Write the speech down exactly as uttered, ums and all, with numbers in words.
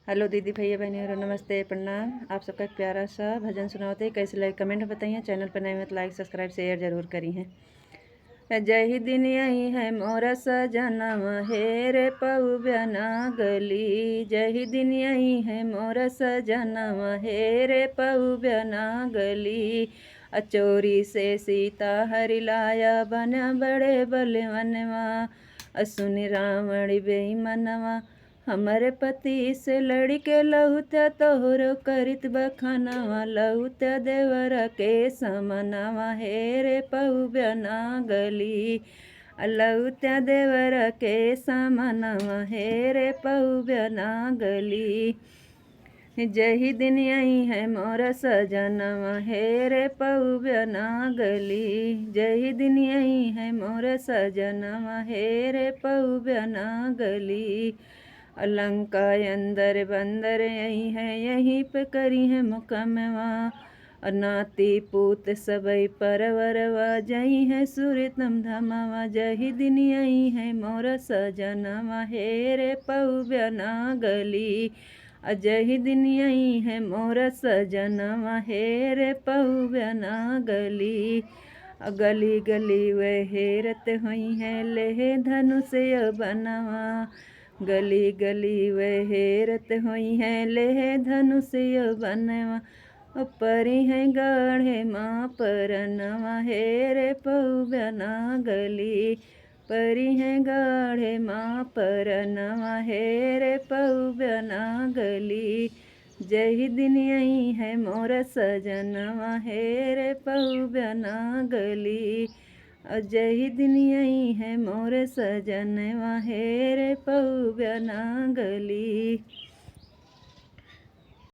हेलो दीदी, भैया, बहनी और नमस्ते, प्रणाम। आप सबका एक प्यारा सा भजन सुनावत है। कैसे लगे comment में बताइए। Channel पर नए हो तो like, subscribe, share जरूर करी हैं। जही दिन आई है मोरा सजनवा, हे रे पउब्या ना गली। जही दिन आई है मोरा सजनवा, हे रे पउब्या ना गली। अचोरी से सीता हरि लाया, बना बड़े बलवनवा। असुन रावण बेईमनवा, हमरे पति से लड़िके लहुत्या तोहरो करित बखानवा। लहुत्या देवरा के समानवा, हे रे पउब्या ना गली। लहुत्या देवरा के समानवा, हे रे पउब्या ना गली। जही दिन आई है मोरा सजनवा, हे रे पउब्या ना गली। जही दिन आई है मोरा सजनवा, हे रे पउब्या ना गली। लंका अंदर बंदर आई है, यहीं पे करी है मुकमवा। नाती पूत सबई परवरवा, जई है सुरतम धमवा। जही दिन आई है मोरा सजनवा, हे रे पउब्या ना गली। जही दिन आई है मोरा सजनवा, हे रे पउब्या ना गली। गली गली वह हेरत होई है, लेहे धनुष बनवा। गली गली वह हेरत होई है, लेहे धनुष बनवा। परी है गाढ़े माँ परनवा, हे रे पउब्या ना गली। परी है गाढ़े माँ परनवा, हे रे पउब्या ना गली। जही दिन आई है मोरा सजनवा, हे रे पउब्या ना गली। जही दिन आई है मोरा सजनवा, हे रे पउब्या ना गली।